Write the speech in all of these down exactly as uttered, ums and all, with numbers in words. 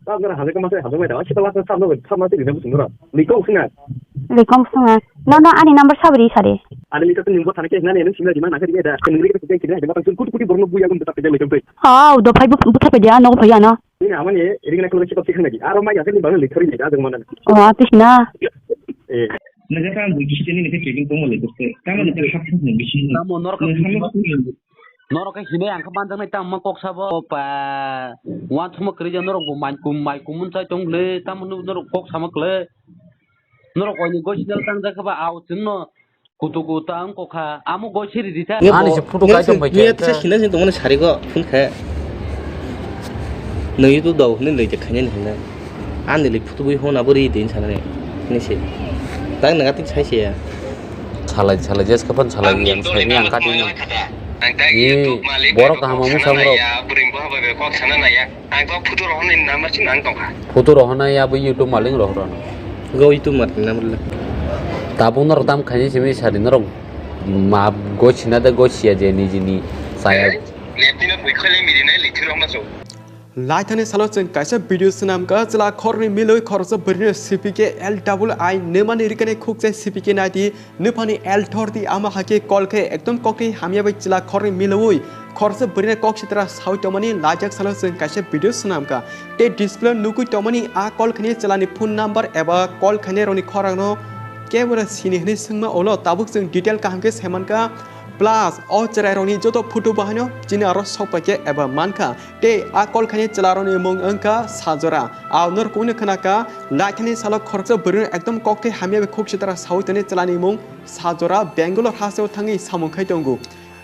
Tabuk nara hamjak ma sai hamjak bai da. Sita last sab no sab ma sai rina busung nara. Likong sina. Likong sina. No, no, ani number sabri sari. Ani lita tu nimbo thani ke nani enu sila dima na kari da. Nungri ke kari da ma tang kuti kuti borno buya gum ta pida likong pe. Oh, do phai bu bu thai pida no phai ya no. Ni ama ni ring na kolo chikap sikhan lagi. Aro ma ya ke ni bang likori ni da jong mana. Oh, atis na. Eh. Naga ta bu kisi ni ke checking ko mo le ko. Tamo ni ta hap hap ni bisi. Tamo norok Norok khe hinwi ang khe manjaknai tamo kok sabo pa. Uansukma kwrwi ja norok bo mai kum mai kumun chai tong le tamo norok kok sama kle. Norok oini goi sinal tangjak khe ba au chwngno kutu kuta wng kok kha amo goi siri di ta. Ani se photo kai tong bai khe. Niya tisa sina sin tongmani sari go phun khe. Nwi tu dau hwnwi lei je khainani hwnwi. Ani le phutu bui hona bo ri din sanani. Ni se. Tang naga tik sai se ya. Salai salai jes kapan salai yang sai ni ang kati no. Ni borok kaham ang musang rok. Buring bo habai kok sana na ya. Ang kok phutu rohon ni number sin ang tongkha. Phutu rohon ya bo YouTube maling rohon. Go YouTube maling number le. Tabung norok tam khaini simi sari norok ma go sina da go sia je ni jini saya. Leptino bui khole miri na lithi rohon so. Laithani salo chwng kaisa video swnamkha, chwla khoroknwi milwi khoroksa bwrwino C P K L double I nwmani rikani khukchai C P K ninety nwphani L thirty ama hakhe call khe ekdom kokni hamya bai chwla khoroknwi milwi khoroksa bwrwino kok sitra sawi tongmani laijak salo chwng kaisa video swnamkha. Tei display nugwi tongmani a call khainai chwlani phone number eba call khainairokni khorangno kebra sini hwnwi swngma ulo tabuk chwng detail kaham khe saimankha. Plus o chwrairokni joto photo bahaino chini aro sokpaikha eba mankha. Tei a call khainai chwlarokni mung wngkha Sajora. Ao norok kubuni khwnakha, laithani salo khoroksa bwrwino ekdom kok tei hamya bai khuk sitra sawi tonwi chwlani mung Sajora Bangalore hasteo thangwi samung khai tongo.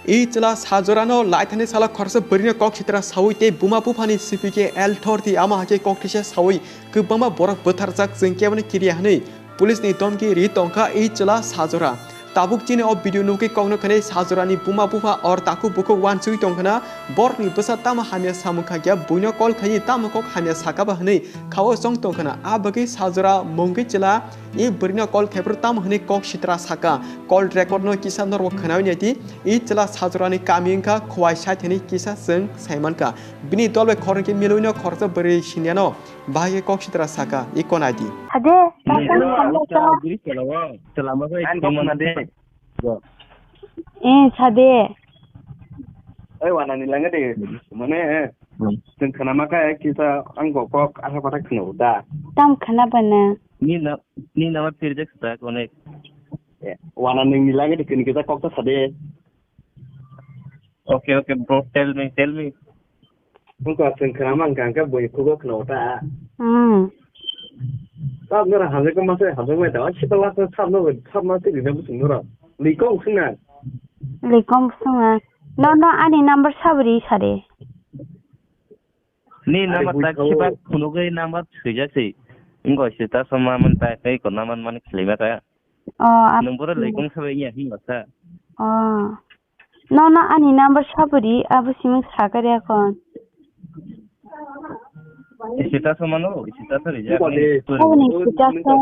I chwla Sajorano laithani salo khoroksa bwrwino kok sitra sawi tei buma buphani C P K L thorti ama hakhe kok tisa sawi kwbangma borok bwtharjak chwng kebono kiriya hwnwi Police ni domki ri tongkha i chwla Sajora. Tabuk chini o video nugwi kokno khanai Sajora ni buma bupha or takhuk bukhuk wansugwi tongkhana, borok ni bwsa tamo hamya samung khakya buino call khaini tamo kok hamya sakaba hwnwi khao chong tongkhana. A bagwi Sajora mungwi chwla i bwrwino call khaipro tamo hwnwi kok sitra saka. Call record no kisa norok khwnawi naidi. I chwla Sajora ni kami wngkha Khowai side hwnwi kisa chwng saimankha. Bini dol bai khoroknwi milwino khoroksa bwrwi sinyano. Bahai khe kok sitra saka, i konai di. Sade, Ani kok saka. Chwla bo khe Ani kok khna de. Eh, sade. Oi, wana ni langa de. Mane, Hmm. Chwng khna ma kha, kisa ang bo kok asa kotha khna da. Tam khna bana. Ni na, ni nama pirjak sak onek. Eh, wana nung ni langa de kini kisa kok ta sade. Okay, okay, bro, tell me, tell me. Wngkha chwng khna mang kha, hwnkhe buini khugo khna ta. Hmm. Sab nora hamjak ma se hamjak mai da, sita last sab no sab ma se rina busung nora. Likong sungna. Likong sungna. No, no, ani number sabri sare. Ni Ani number bui tak khao. Sipa khunugwi number swijak si. Ngo sita sama man ta kai ko naman man khlima ka. Oh, ap- Nung boro likong sabai ya hin wasa. Oh. Nono ani number saburi, abo siming sakari akon. Isita somano, isita sari ja. Koni isita so?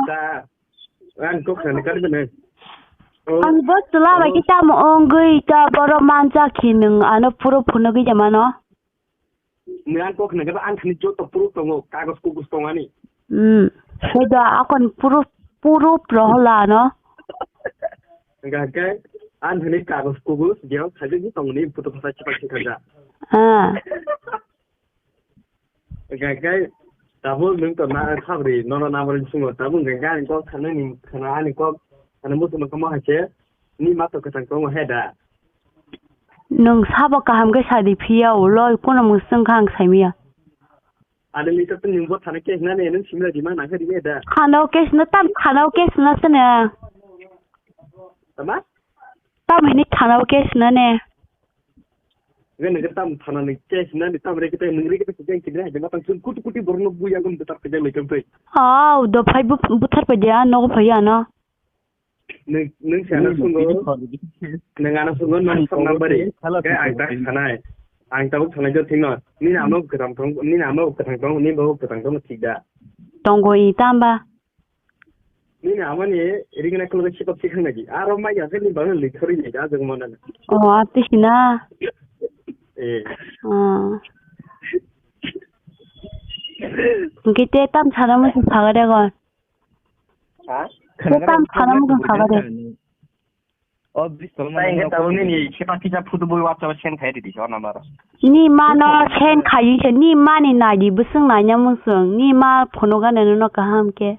Ang kok sani kari bene. Ang bo tula bai kita mo ongoi ta boro manja khinung ano puro phunugwi jamano. Ni ang kok nang kata ang khani joto proof tongo, kagos kugos tongani. Hmm. Seda akon proof, proof rohola no. Gagai ang khani kagos kugos dia saja ni tongni puto phasa chipak chipak ja. Ah. Gagai tabul nung to na khabri nono namri sungo tabul gagai ang kok khani ni khana ani kok khana mutu makamo hache ni mato katang tongo heda. Nwng sabo kaham khe sadi phiya ulo, kono mwswng kha ang saimaya. Ani lita to nwng bo thana case nani nwng simla dima nang khe rime da. Khana o case no tam, khana o case no tene. Tama? Tam hini khana o case no ne. Nge nang tam thana ni case nani tam re kete nwng re kete kujang kidra dima tang sun kutu kutu borno buya gum betar kujang lekam pe. Aw, do phai bu, buthar pa dia, nogo phai ano. Nung, nung si ano sungo, nung ano sungo, nung phone number ri. Kaya ang tak sanai. Ang tabuk sanai jor thingno. Nini amo kwthang tong, nini amo kwthang tong, nini bo kwthang tong thik da. Tongo i tamba. Nini amo ni ring na kulo sipak sikhang lagi. Aro mai ya ni bang ni thori ni da jeng mana. Oh, ati sina. Eh. Ah. Hwnkhe te tam sana muchung khaga de gon. Ha? Te tam sana muchung khaga de. O bridge tolma. Tai hwnkhe tabuk nini khepa kisa photo bui WhatsApp-o send khai ridi se o number-o. Ni ma no send khai se, ni ma ni nai di, bwswng naina muchung, ni ma phono gana nono kaham khe.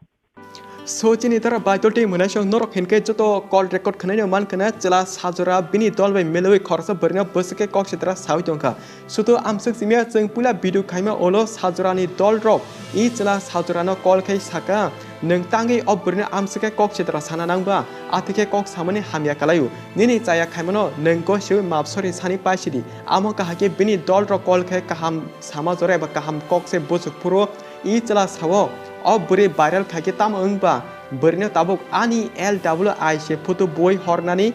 So chini tara baitol tei mwnaisong norok hinkhe joto call record khwnaino mankha na chwla sajora bini dol bai milwi khoroksa bwrwino bwswk khe kok sitra sawi tongkha. Sudu amswk simya chwng puila video khaima ulo sajorani dol rok i chwla sajorano call khai saka, "Nwng tangwi o bwrwino amswk khe kok sitra sana nangba, athikhe kok samani hamya kalaio. Nini chaya khaimano nwng gosiwi map sori sani paisidi." Amo kahakhe bini dol rok call khai kaham sama jora eba kaham kok se bwswk phuru I chwla sao, o bwrwi viral khaikhe tamo wngba? Bwrwino tabuk ani L W I se photo bui hornani,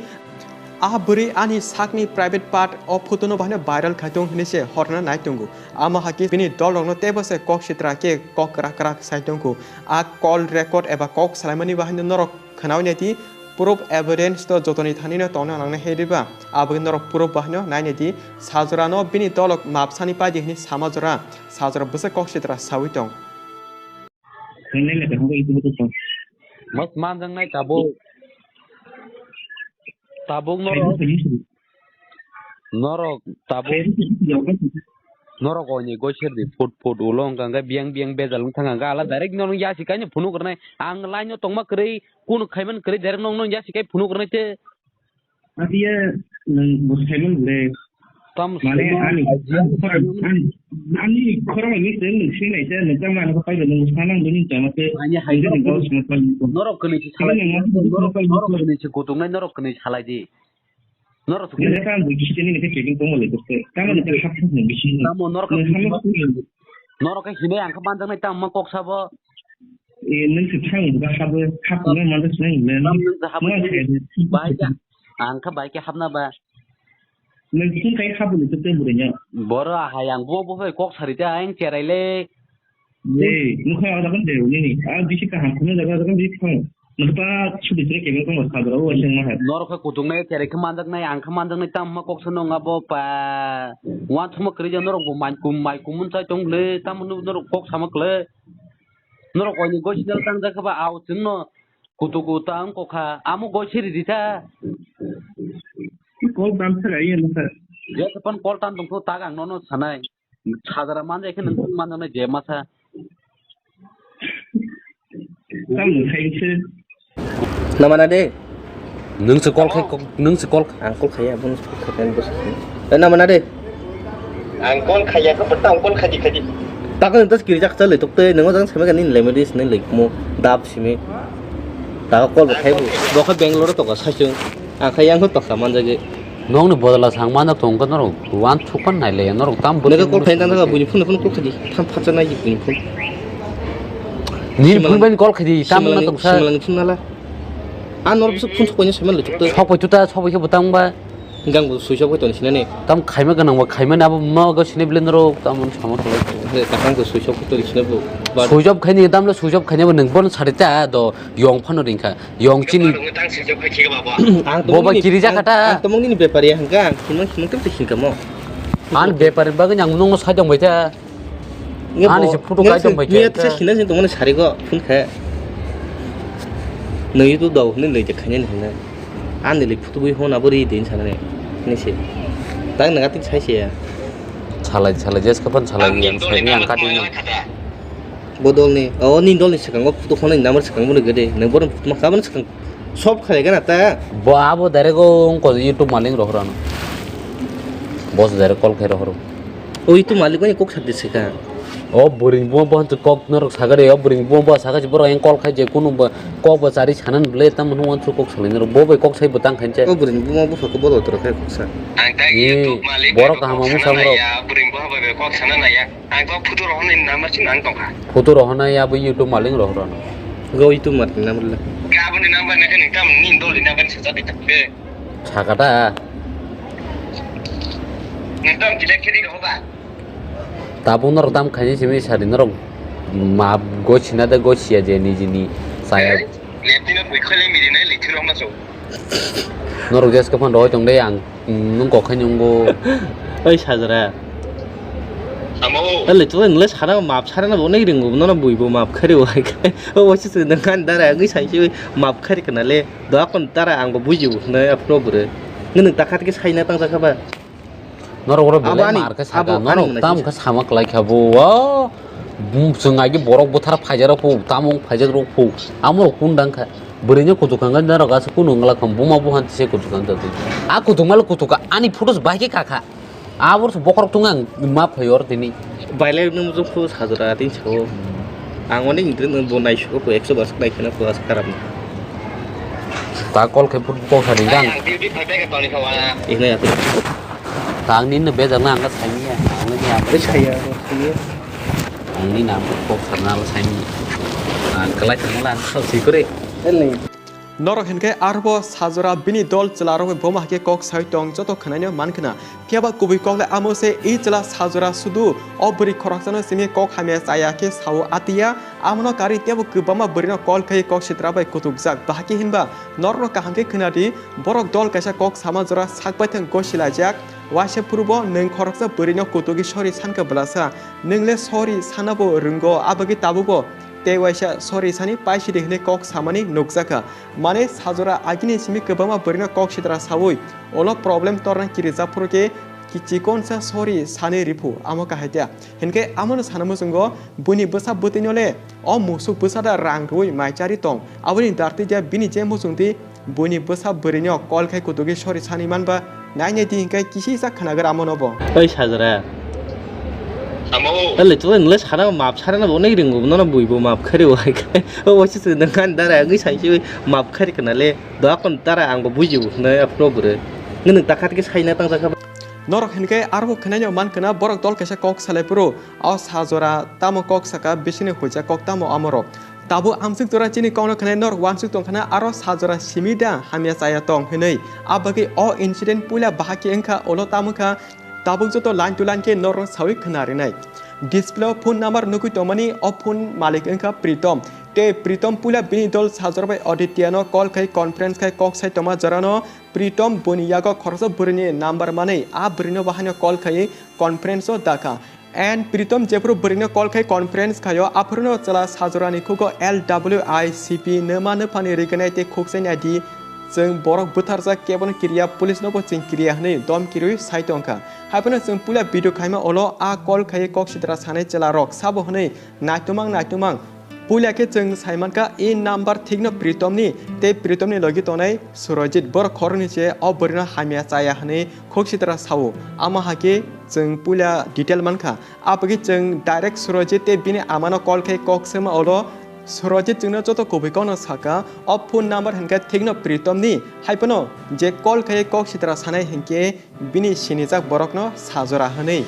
a bwrwi ani sakni private part o photo no bahino viral khai tong hinwi se horna nai tongo. Amo hakhe bini dol rokno teibo se kok sitra khe kok kwrak kwrak sai tongo. A call record eba kok salaimani bahino norok khwnaui naidi, proof evidence to jotoni thani no tongna nangnai hai riba, aboni norok proof bahino nai naidi, sajora no bini dolok map sani paidi hinwi sama jora, sajora bwswk kok sitra saui tong. Mas manjaknai tabuk, tabuk norok, norok tabuk. Norok oini goiser di phut phut ulo wngkha, hwnkhe biyang biyang bejal wngkha, hwnkhe ala direct nono yasi kaino phunuk rwnai. Ang line o tongma kwrwi, kunu khaiman kwrwi direct nono yasi kai phunuk rwnai te. Adia nwng bo khaiman le. Tam mane simo ani, adia ani, ani, ani khorang ni se nwng sinai se nwng tamo ano kaiba nwng sanang bini tamo se. Ani hai nwng se nwng gos mo pai. Norok kwnwi se salai. Norok kwnwi se kutung nai, norok kwnwi salai di. Norok thukli. Nang khe ang buji sini nang khe checking tongma lai khe. Tamo nang khe hap hap nang bisi. Tamo norok khe, norok khe hinai ang khe manjaknai tamo kok sabo. E, nang khe thang ba habo, hap nang manjak sinai le. Tamo nang khe habo. Bai khe. Ang khe bai khe hapna ba. Nang khe khai habo ni khe bwrwi nya. Boro ahai ang bo bo hai kok sari ta ang cherai le. Ei, nukha o jagan de, nini. A bisi kaham kheno jaga, jagan bisi kaham. Nukha ta sudi sudi kebeng tong sadra o aseng maha. Norok khe kutung nai, cherai khe manjak nai, ang khe manjak nai, tamo ma kok sano nga bo pa. Wan thuma kwrwi ja norok bo mai kum, mai kum mun chai tong le, tamo nu norok kok sama kle. Norok koi ni goi sinal tang jak ba au chwng no kutu ku tang kok kha, amo goi siri di ta. Kol dam sa ga yen sa. Ya kapan kol tan tong ta ang no no sanai. Sajara manja khe nwng manjaknai je masa. Tamo khainse. Namana de? Nwng se call khai, nwng se call. Ang call khaiya, bun khakan bus. Eh, namana de? Ang call khaiya, ko bata ang call khadi khadi. Takon tas kiri jak chale tok te, nwngo jang seme gani lemedis ne lekmo dap simi. Ta call bo khaibo. Bo kha Bangalore to ka sachung. Ang khai yang to ka manjage. Nokni bodol o sang manjak tong khe norok uansuk phano nai le ya, norok tam bwrwi. Nokha call khaina nang buini phone, phone call khaidi, tham phacha nai buini phone. Nini phone bai call khaidi, tam na tong sa. Simalani phone nala. A norok bwswk phone sok paina saiman le thok twi. Sok pai tuta, sok pai khe bwtang ba. Gang bo switch off khai toni sinani. Tam khaima gwnang ba khaimani abo ma go sini bile norok tam samo tong. He, takang ko switch off khai toni sinai bo. Switch off khaini tam le switch off khaini bo nwng bono sari ta do yong phano ringkha. Yong chini. Ang bo bai kiri jakha ta. Ang tomong nini bepari hangka, ang himang himang khe hingka mo. Ang bepari bagwi ang nungno sai tong bai ta. Ani se photo kai tong bai ta. Miya tisa sina sin tongmani sari go phun khe. Nui tu do ni lei je khanya ni hina. Ani le photo bui hona bo ri din sanani. Ni se. Tang nang atin sai se ya. Salai salai jes kapan salai yang sai ni ang kati ni. Bodol ni, o ni dol ni swkango photo khonai number swkang bo ni gede. Nang bono photo ma kabon swkang. Sob khalai gana ta. Bo abo direct o wngkha YouTube malik rohorano. Boss direct call khai rohoro. O YouTube malik ni kok sakde sika. O bwrwi bo bo kok norok sagade, o bwrwi bo bo saka borok yang call khai je kunu bo kok bo chari sanan bwle tam hwnwi uansuk kok salai norok. Bo bai kok sai bo tang khainse. O bwrwi bo bo kok bo dotro khai kok sa. Ang ta YouTube malik borok kaham kok sana naya, bwrwi bo bai kok sana naya. Ang to photo rohornai number sin ang tongkha. Photo rohornai abo YouTube malik rohorno. Go YouTube malik number le. Gaboni number ne kani tam ni dol ni number sa jadi tak be. Sakata. Ni tam delete kiri rohba. Tabuk norok tam khaini simi sadi norok ma gochina de gochiya je nijini saya. Leptino bui khole miri nai lithi rohna so. Norok jes kapan rohoi tong de ang. Nwng kok khai nungo. Oi sajra. Amo. Ele to nle sana map sana bo nei ringo no bui bo map khari wai khai. O wasi se nang kan dara ngi sai se map khari kana le. Do kon dara ang bo buji bo na afro bure. Ngi nang takat ke sai na tang jakha ba. Norok oro belai mar khe saka, norok tam khe sama klai kha bo. Bum chwng agi borok buthar phaijak rok phu, tamung phaijak rok phu. Amo rok kun dang kha. Bwrwi no kutuk kha, norok asa kunu wngla kha, buma buhan se kutuk kha. A kutuk mal kutuk kha, ani photos bai khe kha kha. Abor se bokhorok tung ang ma phai or tini. Bailai nung jung phu sajora tin sao. Ang oni internet nung bo nai suko phu ekso bar nai khena phu asa karam. Ta call khe phu kok sa ding dan. Ang beauty phai phai ka toni khawa. Ikna yati. Ta ang ninno bejak na ang ka saini ya. Ang ni am. Ei saya, saya. Ang ni nam kok sa na la saini. Ang kalai thang la ang sa sikore. Elni. Norok hinkhe arbo sajora bini dol chwlarok bai boma hakhe kok sai tong joto khwnaino mankhwna. Phiya ba kubui kok le amo se, i chwla sajora sudu o bwrwi khoroksano simi kok hamya chaya khe sao atiya, amono karwi tebo kwbangma bwrwino kol khai kok sitra bai kutukjak. Bahai khe hinba norokno kaham khe khwna di, borok dol kaisa kok sama jora sak bai thang gosi laijak. Waisa phuru bo nwng khoroksa bwrwino kutugi sorry sankha bwlasa, nwng le sorry sana bo rwngo, abagwi tabukbo tei waisa sorry sani paisidi hinwi kok samani nukjakha. Mane sajora agini simi kwbangma bwrwino kok sitra saui ulo problem torna kirijak phuru khe kichikonsa sorry sani riphu amo kahai tiya. Hinkhe amono sana muchungo buini bwsa bwtwino le o musuk bwsa da rang rwui mai chari tong. Aboni dartwi dia bini je muchungtwi buini bwsa bwrwino kol khai kutugi sorry sani manba. Nainai di hinkhe kisisa khwnagra amono bo. Oi sajora. Amo. Ele to nle sana map sana bo nei ringo nono bui bo map khari wai khai. O wasi se nang kan dara ngi sai se map khari kana le. Do kon dara ang bo buji bo na afro bure. Ngi nang takat ke sai na tang jakha. Norok hinkhe arbo khwnaino mankhwna borok dol kaisa kok salai phuru. O sajora tamo kok saka bisini huija kok tamo amorok. Tabuk amswk jora chini kokno khwnai norok uansuk tongkhana aro sajora simi da hamya chaya tong hinwi. A bagwi o incident puila bahai khe wngkha ulo tamo wngkha tabuk joto line to line khe norok saui khwna rinai. Display o phone number nugui tongmani o phone malik wngkha Pritom. Tei Pritom puila bini dol sajora bai Aditya no call khai conference khai kok sai tongma jorano Pritom boni yago khoroksa bwrwini number manwi a bwrwino bahaino call khai conference o dakha. And Pritom jephuru bwrwino call khai conference khaio, aphuru no chwla sajorani khugo L W I C P numa nuphani rignai tei khukchai nai di. Chwng borok bwtharjak kebono kiriya, police no bo chwng kiriya hwnwi dom kirwi sai tongkha. Haiphano chwng puila video khaima ulo a call khai kok sitra sanai chwla rok sabo hwnwi naitumang naitumang. Puila khe chwng sai mankha, e number thikno Pritomni tei Pritomni logi tongnai Surojit, borok khoroknwi se o bwrwino hamya chaya hwnwi khuk sitra sao. Amo hai khe chwng puila detail mankha. Aboni chwng direct Surojit tei bini amano call khai kok swngma ulo Surojit chwngno joto kubui kokno sakha, o phone number hinkhe thikno Pritomni, haiphano je call khai kok sitra sanai hinkhe bini sinijak borokno sajora hwnwi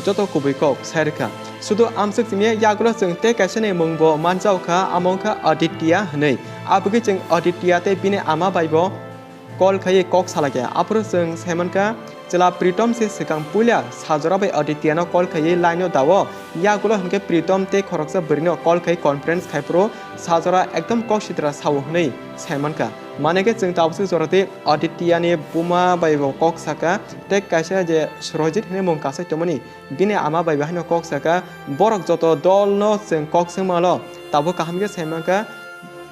joto kubui kok sai rwkha. Sudu amswk simi yagulo chwng tei kaisa ni mung bo manjao kha, amo wngkha Aditya hwnwi. Aboni chwng Aditya tei bini ama bai bo call khaiwi kok salakya. Aphuru chwng sai mankha, chwla Pritom se swkang puila sajora bai Aditya no call khaiwi line o dao. Yagulo hinkhe Pritom tei khoroksa bwrwino call khai conference khai phuru sajora ekdom kok sitra sao hwnwi sai mankha. Mane khe chwng tabukse jora tei Aditya ni buma bai bo kok saka, tei kaisa je Surojit hinwi mung kasai tongmani, bini ama bai bo haino kok saka, borok joto dol no chwng kok swngma lo, tabuk kaham khe sai mankha,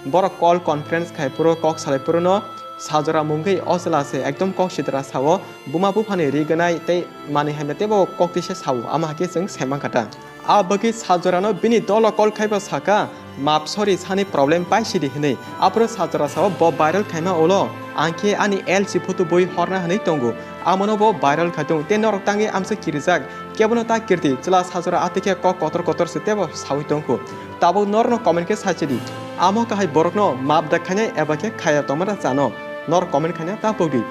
borok call conference khai phuru kok salai phuru no sajora mungwi o chwla se ekdom kok sitra sao, buma buphani ri gwnai tei manwi hamya teibo kok tisa sao, ama hakhe chwng sai mankha ta. A bagwi sajorano bini dolo call khaibo saka, map sorry sani problem paisidi hinwi. Aphuru sajora sao bo viral khaima ulo, ang khe ani L C photo bui horna hinwi tongo. Amono bo viral khai tongo. Tei norok tangwi amsa kirijak. Kebono ta kirdi, chwla sajora atwi khe kok kotor kotor se teibo saui tongkhu. Tabuk norokno comment khe sachidi. Amo kahai borokno map da khainai eba khe khaya tongmani chano. Norok comment khaina ta pokdi.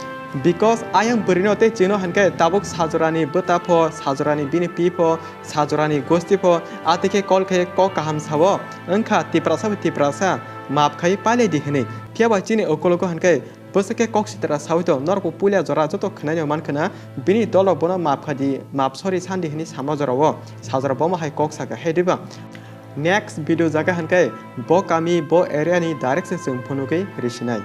Because ayang bwrwino tei chwngno hinkhe tabuk sajorani bwta pho, sajorani bini pi pho, sajorani gosti pho, atwi khe call khai kok kaham sao, wngkha Tiprasa bai Tiprasa, map khai pailai di hinwi. Phiya ba chini ukologo hinkhe bwswk khe kok sitra saui tong, norokbo puila jora joto khwnaino mankhwna, bini dolo bono map khai di, map sorry sandi hinwi sama jorao, sajora bomo hai kok saka, he diba? Next video jaga hinkhe bo kami, bo area ni direct se chwng phunugwi risinai.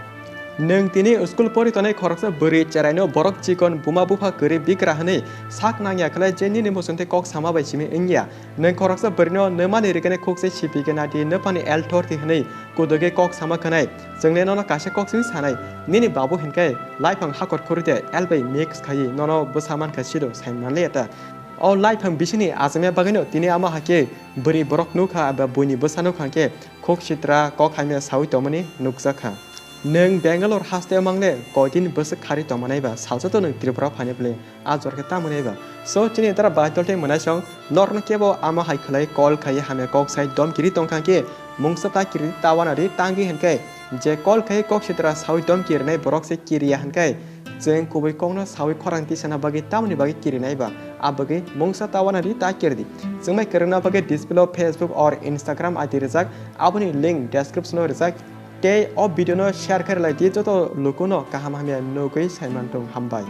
Nwng tini school pori tongnai khoroksa bwrwi cheraino borok chikon buma bupha kwrwi bigra hwnwi sak nangya khlai je nini muchungtwi kok sama bai simi wngya. Nwng khoroksa bwrwino nwmani rikene khukse sipigena di nwphani elthorti hwnwi kudugwi kok sama khwnai. Chwngno nono kaisa kok simi sanai. Nini babu hinkhe laiphang hakor khuride elbai mix khaiwi nono bwsa mankha sido sai manliya ta. O laiphang bisingni achukya bagwino tini ama hakhe bwrwi borok nukha eba buini bwsa nukha khe khuk sitra kok hamya saui tongmani nukjakha. Nwng Bangalore haste mangle koidin bwswk khari tongmanai ba salsa to nwng Tripura phainai bwle a jor khe tamo nai ba. So chini dara bai tol tei mwnai song norno kebo ama hai khlai call khai hamya kok sai dom kiri tongkha khe mungsa ta kiri ta wana ri tangwi hinkhe je call khai kok sitra saui dom kirinai borok se kiriya hinkhe chwng kubui kokno saui khorang tisana bagwi tamoni bagwi kirinai ba a bagwi mungsa ta wana ri ta kirdi. Chwngmai kwrwngna bagwi display o Facebook or Instagram I D rijak, aboni link description o rijak. Tei o video no share khe rwlai di joto lukuno kaham hamya nugwi saimantung hambai.